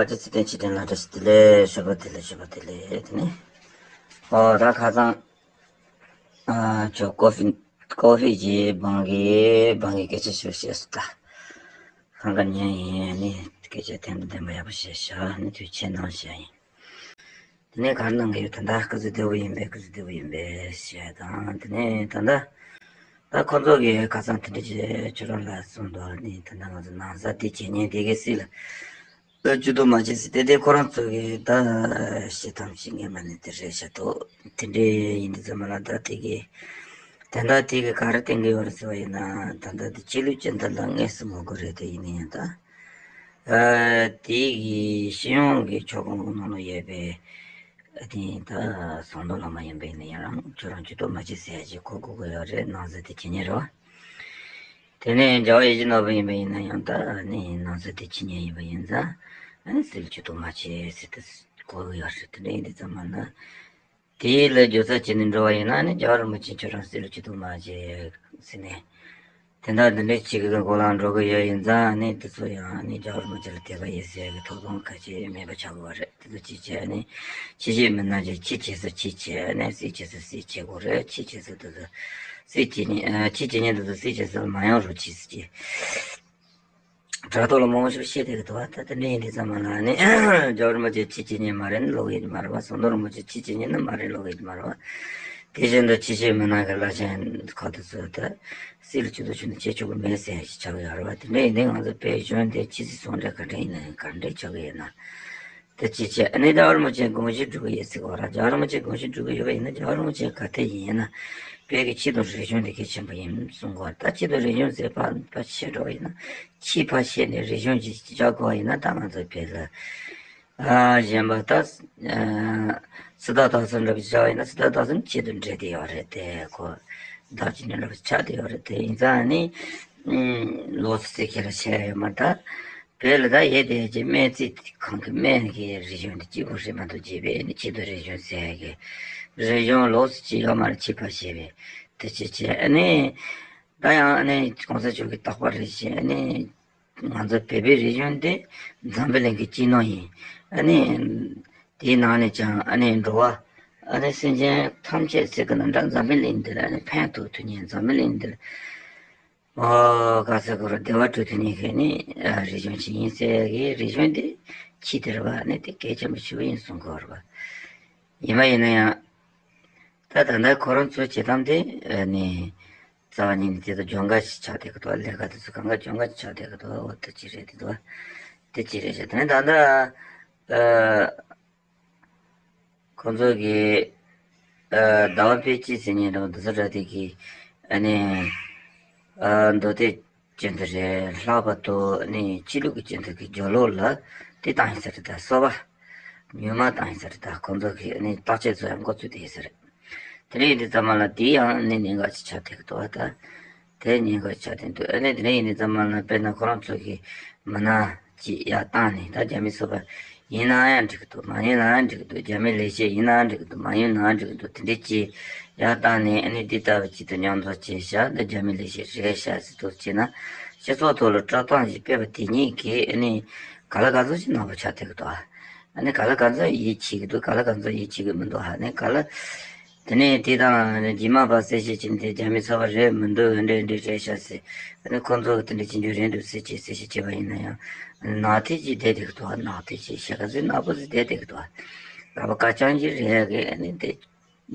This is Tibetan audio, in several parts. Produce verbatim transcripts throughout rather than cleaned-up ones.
ཚེ་བརྟན་ཆེ་བསྟན་ལ་བཀྲ་ཤིས་བདེ་ལེགས། ཞོགས་པ་བདེ་ལེགས། ཞོགས་པ་བདེ་ལེགས། དེ་ནས་ཨོ་ད་ཁ་སང་ཨ་ཅོ་ཀོ་ཧྥི་ཀོ་ཧྥི་གྱི་བང་གི་བང་གི་སྐད་ཆ་ཞུ་ཤེས་སུ་ད་ཧང་ག་ཉན་ཡིན་ནི་སྐད་ཆ་ཐེམ་ཐེམ་པ་ཡག་པོ་བཤད་ཤག་ནི་དུས་ཆེན་གནང་བཤད་ཡིན། དེ་ནས་གར་གནང་གི་ཡོད། ད་ད་སྐུ་གཟུགས་བདེ་པོ་ཡིན་པས། སྐུ་གཟུགས་བདེ་པོ་ཡིན་པས་ཞེས་དང་། དེ་ནས་ད་ལྟ་ད་ཁོ་ཚོ་གིས་ཁ་སང་དེ་འདྲ་བྱས་ཁྱོད་རང་ལ་གསུངས་འདུག་ནི། ད་ལྟ་ང་ཚོ་ནང་ས་དེ་བྱེད་ཉན་དེ་གའི་སྲིད་ལ་ལ་ཇུས་གཏོགས་མ་བྱེད་ཟེར། དེ་དེ་ཁོ་རང་ཚོ་གིས་ད་བཤད་ཐམས་ཅད་སྔས་མ་ནས་དེ་རེད་བཤད་འདུག་དེ་འདྲ་ཡིན་དུས་ཙམ་པ་ལ་ད་དེ་གའི་ད་ལྟ་དེ་གའི་ག་རེ་བསྟན་གི་ཡོད་རེད་ཟེར་བ་ཡིན་ན། ད་ལྟ་དེ་ཆོས་ལུགས་སྤྱི་ཟླ་ལ་དངོས་སུ་མ་དགོས་རེད། དེ་ཡིན་ན་ཡང་ད། ཨ་དེ་གི་སྤྱི་ཡོངས་ཀྱི་ཆོལ་ཁ་ནང་ལ་ཡོད་པའི་ཨ་དེ་ད་ཟམ་གདོང་བླ་མ་ཡིན་པ་ཡིན་ན་ཡང་ཁྱོད་རང་ཇུས་གཏོགས་མ་བྱེད་ཟེར་ཡ་ཅིག་གོ་དགོས་ཀྱི་ཡོད་རེད། ནང་ས་དེ་བྱེད་ཉན་རེད་བ། དེ་ནས་རྒྱལ་བ་ཡིད་བཞིན་ནོར་བུ་ཡིན་པ་ཡིན་ན་ཡང་ད་ནི་ནང་ས་དེ་བྱེད་ཉན་ཡིན་པ་ཡིན་ཙང་ཨ་ནི་སྲིད་ལ་ཇུས་གཏོགས་མ་བྱེད་ཟེར་ཏེ་གོ་གི་ཡོད་རེད། དེ་འདྲ་ཡིན་དུས་ཙམ་པ་ན། དེའི་ལ་རྒྱུ་རྩ་བྱས་ནས་འགྲོ་བ་ཡིན་ན་ནི་རྒྱལ་བ་རིན་པོ་ཆེ་ཁྱོད་རང་སྲིད་ལ་ཇུས་གཏོགས་མ་བྱེད་ཟེར་ནས། དེ་འདྲ་འདི་འདྲ་བྱེད་ཀྱི་གོ་ལའང་འགྲོ་གི་ཡོད། ཡིན་ཙང་ནི་དེ་ཚོ་ཡང་ནི་རྒྱལ་བ་རིན་པོ་ཆེ་ལ་དད་པ་ཡོད་ཟེར་གི་ཐོབ་ཐང་ཁ་ཤས་མེད་པ་ཆགས་ཀྱི་ཡོད་རེད། དེ་ཚོ་ཅི་བྱས་ནི་ཕྱི་བཤོལ་མི་སྣ་ཅིག་ཕྱི་བྱེད་ས་ཕྱི་བྱེད་ནས་སྲིད་བྱེད་ས་སྲིད་བྱེད་དགོས་རེད། ཕྱི་བྱེད་ས་དེ་ཚོ་སྲིད་བྱེད་ཉིན་ཨ་ཕྱི་བྱེད་ཉིན་དེ་ཚོ་སྲིད་བྱེད་ས་ལ་མ་ཡོང་རོགས་གྱིས་ཟེར་གྱི། དྲ་ཐོག་ལ་མང་པོ་ཞིག་བཤད་བསྡད་ཀྱི་འདུག་བ། ད་དེ་འདྲ་ཡིན་དུས་ཙམ་པ་ལ་ནི་རྒྱལ་བ་རིན་པོ་ཆེ་ཕྱི་བྱེད་ཉིན་མ་རེད་ན་ལོག་གི་ཡོད་མ་རེད་བ། ཟམ་གདོང་རིན་པོ་ཆེ་ཕྱི་བྱེད་ཉིན་ནི་མ་རེད་ལོག་གི་ཡོད་མ་རེད་བ། དེ་བཞིན་དུ་ཕྱི་བཤོལ་མི་སྣ་གི་བླ་ཆེན་ཁག་དེ་ཚོ་ད་སྲིད་ལ་ཇུས་གཏོགས་བྱས་ནས་བྱེད་ཆོག་གི་མེད་ཟེར་ཞིག་ཆགས་ཀྱི་ཡོད་རེད་བ། དེ་འདྲ་ཡིན་དུས་ང་ཚོ་བོད་གཞུང་དེ་ཕྱི་སྲིད་ཟུང་འབྲེལ་ག་འདྲ་ཡིན་ན་ཡང་ག་འདྲ་ཆགས་ཀྱི་ཡོད་ན། དེ་ཅི་བྱས་ཨ་ནི་རྒྱལ་བ་རིན་པོ་ཆེ་དགོངས་གཞི་སྒྲུབ་ཀྱི་ཡོད་ཟེར་གོ་ར། རྒྱལ་བ་རིན་པོ་ཆེ་དགོངས་གཞི་སྒྲུབ་ཀྱི་ཡོད་པ་ཡིན་ན། རྒྱལ་བ་རིན་པོ་ཆེ་ག་ཐད་ཡིན་ན་བོད་ཀྱི་ཆོས་དང་རིག་གཞུང་དེ་གལ་ཆེན་པོ་ཡིན་གསུང་གོ། ད་ཆོས་དང་རིག་གཞུང་ཟེར་ཕར་ཕར་བཤད་འགྲོ་བ་ཡིན་ན། ཆོས་ཕར་བཤད་ནས་རིག་གཞུང་ཅིག་བཞག་དགོས་པ་ཡིན་ན། ད་ང་ཚོ་བོད་ལ་ཨ་གཞན་པ་ད་ཨ་སི་ཏཱ་ཐ་སི་འདྲ་པོ་བཞག་ཡིན་ན། སི་ཏཱ་ཐ་སི་ནི་ཆོས་དང་འབྲེལ་བསྡད་ཡོད་རེད་དེ། ཁོ་བདག་གཅིག་ནི་འདྲ་པོ་ཆགས་བསྡད་ཡོད་རེད་དེ། ཡིན་ཙང་ནི་ཨུམ་ལོགས་སུ་རྩིས་ཁྱེར་བཤད་ཡོད་མ་རེད། ད་བོད་ལ་ད་ཡོད་དེ་ཅི་སྨན་རྩིས་ཁང་གི་སྨན་གྱི་རིག་གཞུང་དེ་གཅིག་པུ་རེད་མ་གཏོགས། རྗེས་པའི་ནི་ཆོས་དང་རིག་གཞུང་ཟེར་གི་རིག་གཞུང་ལོགས་སུ་ཅི་ཡོད་མ་རེད། ཆོས་ཕར་བཤད་པའི་དེ་ཅི་བྱས་ཨ་ནི་ད་ཡང་ཨ་ནི་གོང་ས་མཆོག་གི་རྟག་པར་རེ་བཞིན་ཨ་ནི་ང་ཚོ་བོད་པའི་རིག་གཞུང་དེ་འཛམ་བུ་གླིང་གི་སྤྱི་ནོར་ཡིན། ཨ་ནི་དེའི་ནང་ནས་ཀྱང་ཨ་ནི་འགྲོ་བ་ཨ་ནི་སེམས་ཅན་ཐམས་ཅད་ཟེར་གི་ན་འདྲ། འཛམ་བུ་གླིང་འདི་ལ་ཨ་ནི་ཕན་ཐོགས་ཐུབ་མཁན། འཛམ་བུ་གླིང་འདི་ལ་ཨོ་ག་ས་གོ་ར་བདེ་བ་སྤྲོད་ཐུབ་མཁན་གི་ནི་ཨ་རིག་གཞུང་ཞིག་ཡིན་ཟེར་གི་རིག་གཞུང་འདི་ཆེས་དེ་རེད་བ། ཨ་ནི་དེ་གལ་ཆེན་པོ་ཞེ་པོ་ཡིན་གསུང་གི་ཡོད་རེད་བ། ཡིན་པ་ཡིན་ན་ཡང་ད་ད་ལྟ་ཁོ་རང་ཚོའི་བྱེད་སྟངས་དེ་ཨ་ནི་རྩ་བ་ཉིད་ནས་དེ་ཚོ་སྦྱོང་ག་ཞིག་ཆགས་བསྡད་ཀྱི་འདུག་ལས་ཀ་དེ་ཚོ་གང་ག་སྦྱོང་ག་ཞིག་ཆགས་བསྡད་ཀྱི་འདུག་འོ་དེ་ཅི་རེད་དེ་འདུག་དེ་ཅི་རེད་ཟེར། དེ་ནས་ད་ལྟ་ཨ་ཁོ་ཚོ་གི་ཨ་ཟླ་བ་དཔེ་སྐྱིད་ཟེར་མཁན་དང་དེ་ཚོ་འདྲ་དེ་གི་ཨ་ནི་ཨ་མདོ་སྡེ་སྤྱི་འདི་རེད། ལྷག་པར་དུ་ནི་ཆོས་ལུགས་ཀྱི་སྤྱི་འདི་གི་སྦྱོར་ཀློག་ལ་དེ་བཏང་ཡིན་ས་རེད། ད་གསོལ་བ་ཉུལ་མ་བཏང་ཡིན་ས་རེད། ད་ཁོང་ཚོ་གི་ནི་བརྟག་དཔྱད་ཚོ་ཡང་འགོ་བཙུགས་བསྡད་ཡིན་ས་རེད། དེ་འདྲ་ཡིན་དུས་ཙམ་པ་ལ་དེ་ཡང་ནི་ཉེན་ཁ་ཅིག་ཆགས་བསྡད་ཀྱི་འདུག་ད་དེ་ཉེན་ཁ་ཆགས་བསྡད་འདུག་ཨ་ནི་དེ་འདྲ་ཡིན་དུས་ཙམ་པ་ལ་དཔེར་ན་ཁོ་རང་ཚོ་གི་མི་སྣ་ཅིག་ཡར་བཏང་ནས། ད་རྒྱ་མི་སོ་པ་ཡིན་ན་ཡང་འགྲིག་གི་འདུག་མ་ཡིན་ན་ཡང་འགྲིག་གི་འདུག་རྒྱ་མི་ལས་བྱེད་ཡིན་ན་ཡང་འགྲིག་གི་འདུག་མ་ཡིན་ན་ཡང་འགྲིག་གི་འདུག་དེ་འདྲ་ཅིག་ཡར་བཏང་ནས་ཨ་ནི་འདི་ལྟ་བུ་ཅིག་ཏུ་མཉམ་འཛོམས་བྱས་ཤག་འདི་རྒྱ་མི་ལས་བྱེད་རེད་ཤག་ཟེར་འདུག་བྱས་ན། སྤྱི་ཚོགས་ཐོག་ལ་བཀྲག་མདངས་ཤིག་སྤེལ་བ་དེ་ཉིད་ཀྱིས་ཨ་ནི་ག་ལ་ག་ཚོད་ཅིག་ནག་པོ་ཆགས་བསྡད་ཀྱི་འདུག་ཨ་ནི་ག་ལ་ག་ཚོད་ཡིད་ཆེས་ཀྱི་འདུག་ག་ལ་ག་ཚོད་ཡིད་ཆེས་ཀྱི་མི་འདུག་ཨ་ནི་ག་ལ། དེ་ནས་དེ་དང་རྗེས་མ་ཕར་གསལ་བཤད་བྱས་ཏེ་རྒྱ་མི་ཚོ་བ་རེད་མི་འདུག་འདྲ་འདྲ་རེད་ཤག་ཟེར། ཨ་ནི་ཁོང་ཚོ་གི་དེ་འདྲ་བྱེད་རྒྱུ་རེད་འདུག་ཟེར་གྱི་གསལ་བཤད་བྱས་པ་ཡིན་ན་ཡང་། ནག་ཐིག་ཅིག་བསྡད་བསྡད་ཀྱི་འདུག་ནག་ཐིག་ཅིག་ཞེ་ག་ཚོད་ནག་པོ་ཟིག་བསྡད་བསྡད་ཀྱི་འདུག་ལག་པ་ཀ་རྐྱང་ཅིག་རེད་གི་ཨ་ནི་དེ་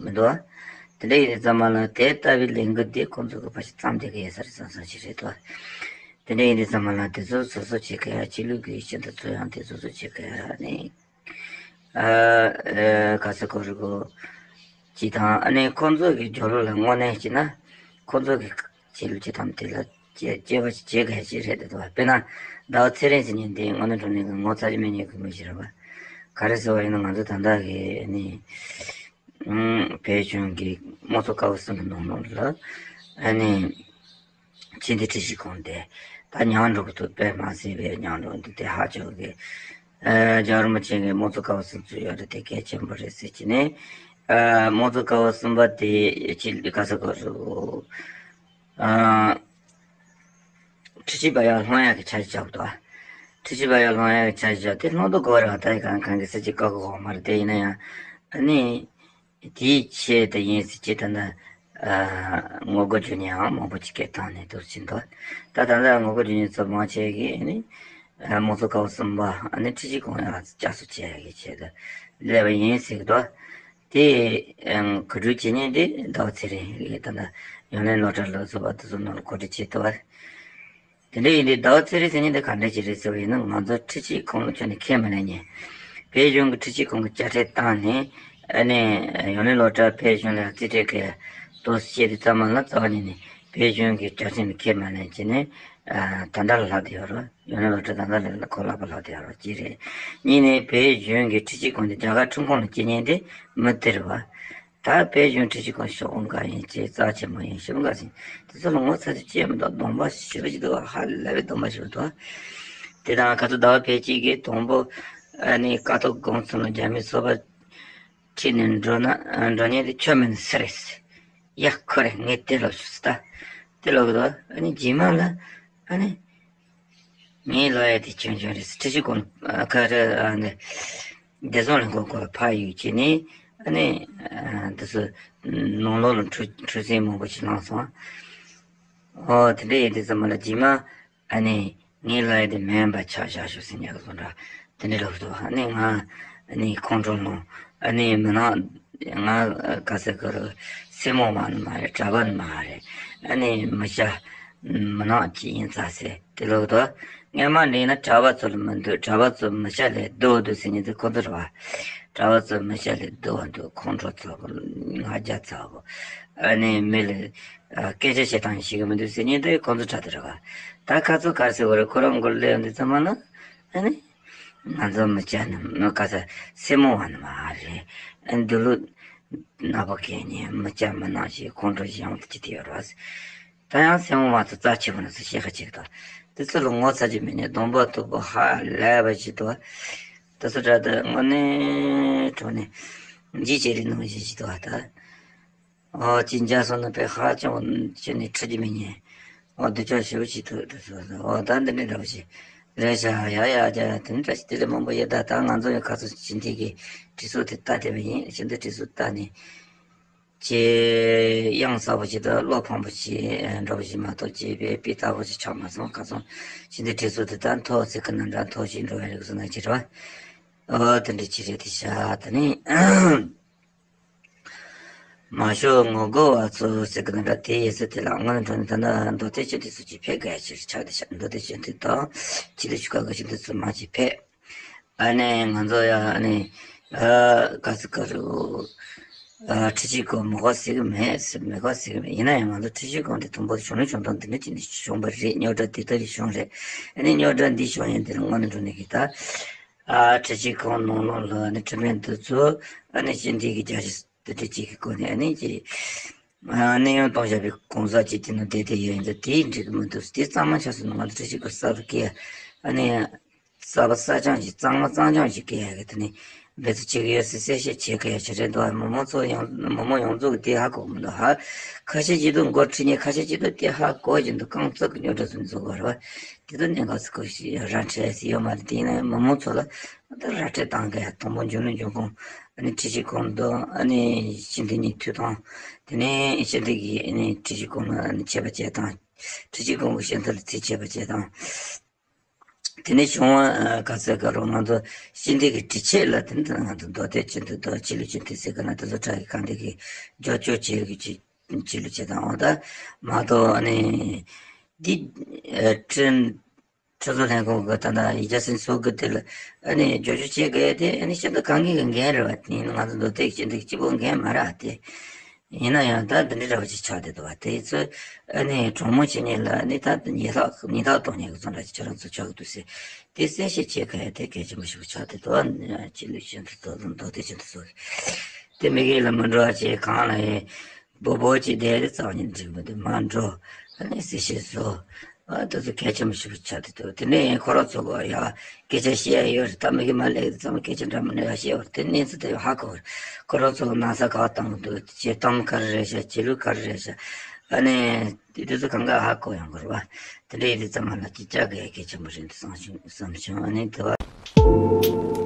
མི་འདུག་དེ་འདྲ་ཡིན་དུས་ཙམ་པ་ལ་དེ་ལྟ་བུའི་ལས་འགུལ་འདི་ཁོང་ཚོ་གི་ཕར་ཞིག་བརྩམས་བསྡད་ཀྱི་ཡོད་ས་རེད་བསམ་བསམ་ཞིག་རེད་འདུག་དེ་འདྲ་ཡིན་དུས་ཙམ་པ་ལ་དེ་ཚོ་སོ་སོ་བྱེད་ཀྱི་ཡ། ཆོས་ལུགས་ཀྱི་སྤྱི་འཐུས་ཚོ་ཡང་དེ་སོ་སོ་བྱེད་ཀྱི་ཡ་ནི། ཨ་ཨ་ག་ས་གོ་རི་གོ་ཅི་དང་། ཨ་ནི་ཁོང་ཚོ་གི་སྦྱོར་ཀློག་ལ་དངོས་གནས་བྱས་ན་ཁོང་ཚོ་གི་ཆོས་ལུགས་ཀྱི་ཐམས་ཅད་ལ་དཔྱད་དཔྱད་པ་ཞིག་བྱེད་དགོས་ཞིག་རེད་འདུག་དཔེར་ན་ཟླ་བ་ཚེ་རིང་ཟེར་མཁན་དེ་དངོས་གནས་དྲང་གནས་ཀྱི་ངོ་ཚ་གི་མེད་མཁན་གྱི་མི་ཞིག་རེད་པ། ག་རེ་ཟེར་བ་ཡིན་ན་ང་ཚོ་ད་ལྟ་གི་ཨ་ནི་ཨུམ་བོད་གཞུང་གི་དམངས་གཙོ་ཀ་བ་གསུམ་པའི་ནང་ལོགས་ལ་ཨ་ནི། ཆོས་འདི་ཁྲིད་ཞིག་གོང་དེ་ད་ཉམས་འགྲོ་གི་འདུག་དཔེ་མ་སྲིད་པའི་ཉམས་འགྲོ་འདུག་དེ་ཧ་ཅང་གི་ཨ་རྒྱལ་བ་རིན་པོ་ཆེ་གི་དམངས་གཙོ་ཀ་བ་གསུམ་ཚུད་ཡོད་རེད། དེ་གལ་ཆེན་པོ་རེད་ཟེར་གྱི་ནས། ཨ་དམངས་གཙོ་ཀ་བ་གསུམ་པ་དེ་ཆེད་ལས་ག་ས་གོ་རུ་ཨ་ཁྲི་ཆིབས་པ་ཡར་ལྷོང་ཡག་གི་ཆ་ཞིག་ཆགས་འདུག་ཁྲི་ཆུ་བ་ཡ་ལོང་ཡ་གི་ཆ་བཞག་དེ་ལྷུང་དུ་གོ་ར་ད་ཡི་གང་གང་གི་ས་ཅིག་བཀག་གོ་མ་རེད་དེ་ཡིན་ན་ཡང་། ཨ་ནི། དེའི་ཆེད་དུ་ཡིན་ཟེར་ཅི་ད་ནི། ངོ་རྒོལ་བྱེད་མཁན་ཡང་མང་པོ་ཅིག་སྐད་བཏང་ནས་འདུག་ཕྱིན་ཏོ། ད་ད་ལྟ་ངོ་རྒོལ་བྱེད་མཁན་ཚོ་མང་ཆེ་གིས་ཨ་ནི། དམངས་གཙོ་ཀ་བ་གསུམ་པ་ཨ་ནི་ཁྲི་ཆུ་ཁོང་ཡང་བསྐྱར་གསོ་བྱེད་ཡ་གི་ཆེད་དུ་སླེབས་པ་ཡིན་ཟེར་གི་འདུག་དེ། གོ་སྒྲིག་བྱེད་མཁན་དེ་ཟླ་བ་ཚེ་རིང་གིས་ད་ལྟ་ཡོངས་གླིང་སློབ་གྲྭ་ལ་སོགས་པ་དེ་ཚོ་ནང་ལ་གོ་སྒྲིག་བྱེད་ཐུབ་པ། དེ་འདྲ་ཡིན་དུས་ཟླ་བ་ཚེ་རིང་ཟེར་མཁན་དེ་ག་འདྲ་ཅིག་རེད་ཟེར་བ་ཡིན་ན། ང་ཚོ་ཁྲི་ཆུ་ཁོང་ལ་ཁྱོན་ནས་ཁས་མ་ལེན་མཁན། བོད་གཞུང་གི་ཁྲི་ཆུ་ཁོང་གི་དཔྱ་ཁྲལ་བཏང་ནས་ཨ་ནི་ཡོངས་གླིང་སློབ་གྲྭ་བོད་གཞུང་ལ་རྩིས་སྤྲོད་གི་ཏོག་ཙམ་བྱས་དུས་ཙམ་པ་ལ་རྩ་བ་ཉིད་ནས་བོད་གཞུང་གི་བཅའ་ཁྲིམས་ཁས་མ་ལེན་བྱས་ནས་ད་ལྟ་ལ་ལྷག་བསྡད་ཡོད་རེད། ཡོངས་གླིང་སློབ་གྲྭ་ད་ལྟ་ལ་ཁོ་ལག་པ་ལྷག་བསྡད་ཡོད་རེད། གཅིག་རེད། གཉིས་ནས་བོད་གཞུང་གི་ཁྲི་ཆུ་ཁོང་དེ་རྒྱ་གར་ཁྲིམས་ཁང་ལ་སྐྱེལ་མཁན་དེ་མི་སྟེར་བ། ད་བོད་གཞུང་ཁྲི་ཆུ་ཁོང་ཤོག་གུ་འགའ་ཡིན་ཅེས་རྩ་ཆེན་མོ་ཡིན་ཞིབ་འགའ་ཟིན་དེ་ཚོ་ལ་ངོ་ཚ་ཅིག་སྐྱེས་མི་འདུག་སྡོམ་པ་ཞེ་པོ་ཅིག་འདུག་ཧ་ལས་པའི་སྡོམ་པ་ཞེ་པོ་འདུག་དེ་དང་ཁ་ཚོ་ཟླ་བ་ཕལ་ཆེར་གྱིས་དང་པོ་ཨ་ནི་ཀ་ཐོག་དགོངས་ཚུལ་ལ་རྒྱ་མི་སོ་པ་ཁྲིད་ནས་འགྲོ་ན་འགྲོ་མཁན་དེ་ཁྱོད་མིན་སུ་རེད། ཡ་ཁོ་རེད། ངས་དེ་ལོ་ཞུ་སི་ད་དེ་ལོ་གི་འདུག་ཨ་ནི་རྗེས་མ་ལ་ཨ་ནི། ངའི་ལོ་ཡ་དེ་ཆུང་ཆུང་རེད། ཁྲི་ཆུ་ཁོང་ཁ་ར་ཨ་ནི་བདེ་སྲུང་ལྷན་ཁང་སྐོར་ལ་ཕར་ཡོད་ཅེས་ནས་ཨ་ནི་འདི་ཚོ་ནང་ལོགས་ལ་འཁྲུག་འཁྲུག་ཟིང་མང་པོ་ཞིག་ལངས་སོང་། ཨོ་དེ་འདྲ་ཡིན་དུས་ཙམ་པ་ལ་རྗེས་མ་ཨ་ནི་ངའི་ལོ་ཡ་དེ་མེན་པ་ཆགས་བཞག་ཤོག་ཟེར་ཉག་གི་བཟོ་འདྲ་དེ་འདྲ་ལབ་འདུག་ཨ་ནི་ང་ཨ་ནི་ཁོང་ཁྲོ་ལངས། ཨ་ནི་མི་ནག་ང་ག་ཟེར་གི་རེད། སེར་མོ་བ་ནི་མ་རེད། གྲྭ་པ་ནི་མ་རེད། ཨ་ནི་མི་སྐྱ་མི་ནག་ཅིག་ཡིན་ཙང་ཟེར་དེ་ལོག་ཏུ། སྔན་མ་འདྲ་ཡིན་ན་གྲྭ་པ་ཚོ་ལ་མི་འདུག་གྲྭ་པ་ཚོ་མི་སྐྱ་ལས་སྡུག་འདུག་ཟེར་མཁན་དེ་ཁོ་ཚོ་རེད་བ། གྲྭ་པ་ཚོ་མི་སྐྱ་ལས་སྡུག་འདུག་ཁོང་ཁྲོ་ཚ་བོ། ང་རྒྱལ་ཚ་བོ། ཨ་ནི་མི་ལ་སྐད་ཆ་བཤད་སྟངས་ཤེས་གི་མི་འདུག་ཟེར་མཁན་དེ་ཁོ་ཚོ་གྲྭ་དེ་རེད་བ། ད་ཁ་ཚོ་ག་རེ་ཟེར་བ་རེད། ཁོ་རང་མགོ་ལ་སླེབས་ཡོང་དུས་ཙམ་པ་ལ་ཨ་ནི། ང་ཚོ་མི་སྐྱ་ནི་མི་ག་ས་སེར་མོ་བ་ནི་མ་རེད། ཨ་འདི་ལོ་ནག་པོ་གས་ནི་མི་སྐྱ་མི་ནག་ཞིག་ཁོང་ཁྲོ་ཞིག་ཡོང་དུ་ཅི་དེ་ཡོད་རེད། ད་ཡང་སེར་མོ་བ་ཚོ་རྩ་ཆེ་བོ་ནི་ཚོ་ཤེས་ཁ་ཅིག་དང་དེ་ཚོ་ལ་ངོ་ཚ་ཅིག་མེད་ནས་སྡོམ་པ་ཐུག་པོ་ཧ་ལས་པ་ཞིག་ཏུ་དེ་ཚོ་འདྲ་དུ་དངོས་གནས་གྲོགས་ནས་འཇིགས་བྱེད་རིགས་ནང་བཞིན་ཞིག་ཏུ་བ་ད། ཨོ་ཅི་འཇའ་སོང་ན་པའི་ཧ་ཅང་ཅི་ནས་ཁྲི་རྒྱུ་མི་ཉན། ཨོ་འདི་ཅོག་ཞེ་པོ་ཅིག་ཐུག་འདུག་སོ་སོ། ཨོ་ད་འདི་འདྲ་འདྲ་པོ་ཞིག་རེད་ཤག་ཡ་ཡ་རྒྱ་ཡ་དེ་འདྲ་ཞིག་དེ་ལས་མང་པོ་ཡོད། ད་ད་ང་ཚོ་ཡང་ཁ་སང་ཕྱི་འཐེན་གྱི་དྲི་ཚོགས་དེ་ལྟ་བསྡད་པ་ཡིན། ཕྱི་འཐེན་དྲི་ཚོགས་ལྟ་ནས་ཅི་ཡང་གསར་པོ་ཞིག་དང་བློ་ཕམ་པོ་ཞིག་འདྲ་པོ་ཞིག་མ་གཏོགས་ཅི་བའི་སྤུས་དག་པོ་ཞིག་ཆགས་མ་སོང་། ཁ་སང་ཕྱི་འཐེན་དྲི་ཚོགས་དེ་ད་མཐོ་ཚིག་གི་ནང་འདྲ་མཐོ་ཞིག་འགྲོ་བའི་རིགས་སུ་ན་ཅི་རེད་བ། ཨོ་དེ་འདྲ་ཅི་རེད་དེ་ཤ་དེ་ནི། མ་ཤོག་ངོ་རྒོལ་བ་ཚོ་ཟེར་གི་ན་འདྲ་དེ་ཡོད་ས་དེ་ལ་སྔོན་འགྲོ་ནས་ད་ལྟ་མདོ་སྟོད་སྤྱི་འཐུས་ཚོ་ཅིག་ཕེབས་དགོས་ཡ་ཅིག་ཆགས་བསྡད་ཤག་མདོ་སྟོད་སྤྱི་འཐུས་དང་ཕྱི་ལོ་ཆུ་ཁ་གི་སྤྱི་འཐུས་ཚོ་མང་ཅིག་ཕེབས། ཨ་ནི་ང་ཚོ་ཡ་ཨ་ནི་ཨ་ག་ཟེར་གི་རེད། ཨ་ཁྲི་ཆུ་ཁོང་མི་དགོས་ཟེར་གི་མེད་ཟེར། མི་དགོས་ཟེར་གི་མེད། ཡིན་ན་ཡང་ང་ཚོ་ཁྲི་ཆུ་ཁོང་དེ་དང་པོ་བྱུང་ན་བྱུང་སྟངས་དེ་འདྲ་ཅིག་ནས་བྱུང་བ་རེད། རྙོག་དྲ་དེ་ལྟ་བུ་བྱུང་རེད། ཨ་ནི་རྙོག་དྲ་འདི་བྱུང་ཡན་དེ་ལ་སྔོན་ནས་འགྲོ་ནས་གི་ད། ཨ་ཁྲི་ཆུ་ཁོང་ནང་ལོགས་ལ་ཨ་ནི་ཁྲིམས་དཔོན་དེ་ཚོ་ཨ་ནི་སྤྱི་འཐུས་ཀྱི་རྒྱ་ཆེ་དེ་འདྲ་ཅིག་གི་སྒོ་ནས་ཨ་ནི་ཅིག་ཨ་གནས་དབྱུང་གཏོང་བཞག་པའི་གང་ཟག་ཅིག་དེ་ནང་བསྡད་དེ་ཡོད་ཡིན་ཙང་དེ་འགྲིག་གི་མི་འདུག་དེ་གཙང་མ་ཆགས་སོང་ན་ང་ཚོ་ཁྲི་ཆུ་ཁོང་གསར་དུ་སྐྱེ་ཨ་ནི་གསར་པ་གསར་རྐྱང་ཞིག་གཙང་མ་གཙང་རྐྱང་ཞིག་སྐྱེ་ཡག་གི་དེ་ནི་འབད་བརྩོན་བྱེད་ཀྱི་ཡོད་ཟེར་གསལ་བཤད་བྱེད་དགོས་ཡ་ཅིག་རེད་འདུག་མི་མང་ཚོ་ཡོངས་མི་མང་ཡོངས་རྫོགས་ཀྱི་དེ་ཧ་གོ་གི་མི་འདུག་ཧ། ཁ་ཤས་ཅིག་ཏུ་མགོ་ཁྲིད་ཉེ་ཁ་ཤས་ཅིག་ཏུ་དེ་ཧ་གོ་བཞིན་དུ་རྐང་བཙུགས་ཀྱི་རྙོག་དྲ་བཟོ་ནས་བཟོ་དགོས་རེད་བ། དེ་ཚོ་གནད་འགག་ཚོ་ཁོ་ཞིག་ར་འཕྲོད་ཟེར་ཡོད་མ་རེད། དེ་ཡིན་ན་ཡང་མི་མང་ཚོ་ལ་ད་ར་འཕྲོད་བཏང་གི་ཡ། དང་པོ་འབྱོར་ལུགས་འབྱུང་ཁུངས་ཨ་ནི་ཁྲི་ཆུ་ཁོང་དང་ཨ་ནི་སྤྱི་འཐུས་གཉིས་མཐུད་དང་། དེ་ནས་སྤྱི་འཐུས་ཀྱིས་ཨ་ནི་ཁྲི་ཆུ་ཁོང་ལ་ཨ་ནི་ཆད་པ་བཅད་དང་། ཁྲི་ཆུ་ཁོང་གིས་སྤྱི་འཐུས་ལ་ཚིག་ཆད་པ་བཅད་དང་། དེ་ནས་བྱུང་བ་ག་ཚད་ག་རུང་ང་ཚོ་སྤྱི་འཐུས་ཀྱི་དྲི་ཆད་ལ་དེ་ནི་ང་ཚོ་མདོ་སྟོད་སྤྱི་འཐུས་དང་ཕྱི་ལུགས་སྤྱི་འཐུས་ཟེར་ག་ན་དེ་ཚོ་ཁྲག་གི་གང་དེ་གི་རྒྱབ་སྐྱོར་བྱེད་ཀྱི་ཅིག་ཕྱི་ལོ་བྱེད་སྟངས་འོ་ད་མ་གཏོགས་ཨ་ནི་འདི་ཨ་ཁྲིམས་ཁྲིམས་བཟོ་ལྷན་ཁང་གི་ད་ལྟ་ཡིག་ཆ་ཟིན་བཟོ་གི་དེ་ལ་ཨ་ནི་བསྒྱུར་བཅོས་བྱེད་དགོས་དེ་ཨ་ནི་ཤིན་ཏུ་གང་གི་གི་འགན་རེད་བ། དེ་ཡིན་ན་ང་ཚོ་མདོ་སྟོད་ཀྱི་སྤྱི་འཐུས་གཅིག་པོ་འགན་མ་རེད་དེ། ཡིན་ན་ཡང་ད་འདི་འདྲ་འདྲ་བ་ཅིག་ཆགས་བསྡད་འདུག་བ། དེ་ཚོ་ཨ་ནི་གྲོས་མོལ་བྱེད་མཁན་ལ་ཨ་ནི་ད་ཉེས་ཐག་ཉེས་ཐག་གཏོང་མཁན་གི་བཟོ་འདྲ་ཅིག་ཁྱོད་རང་ཚོ་ཆགས་ཀྱི་འདུག་ཟེར། དེ་གསལ་བཤད་བྱེད་དགོས་ཡ་དེ་གལ་ཆེན་པོ་ཞིག་ཆགས་བསྡད་འདུག་བ། སྤྱི་ལོ་ཆེན་དུ་དོ་དམ་མདོ་སྟོད་ཆེན་དུ་སོགས་དེ་མི་སྒེར་ལ་མི་འགྲོ་བ་བྱས་གང་ལ་ཡིན། སྦོ་སྦོ་ཅིག་བསྡད་དེ་རྩ་བ་ཉིད་འགྲིག་མི་འདུག་མ་འགྲོ། ཨ་ནི་གསལ་བཤད་བཟོ། ཨ་དེ་ཚོ་གལ་ཆེན་པོ་ཞིག་ཆགས་བསྡད་འདུག་དེ་ནས་ཁོ་རང་ཚོ་གོ་ཡ་སྐད་ཆ་བཤད་ཡ་ཡོད་རེད། ད་མི་གི་མ་ལེགས་དེ་ཚང་མ་སྐད་ཆ་འདྲ་མི་འདྲ་ཡ་བཤད་ཡོད་རེད། དེ་གནས་ཚུལ་དེ་ཧ་གོ་རེད། ཁོ་རང་ཚོ་གི་ན་ཚ་ག་བ་བཏང་གི་འདུག་བྱེད་སྟངས་ག་རེ་རེད་ཤག་བྱེད་ལུགས་ག་རེ་རེད་ཤག་ཨ་ནི་དེ་དུས་སུ་གང་ག་ཧ་གོ་ཡོང་གི་རེད་བ། དེ་འདྲ་ཡིན་དུས་ཙམ་པ་ལ་ཅི་བྱ་དགོས་གལ་ཆེན་པོ་རེད་འདུག་བསམ་བྱུང་། བསམ་བྱུང་། ཨ་ནི་དེ་བ།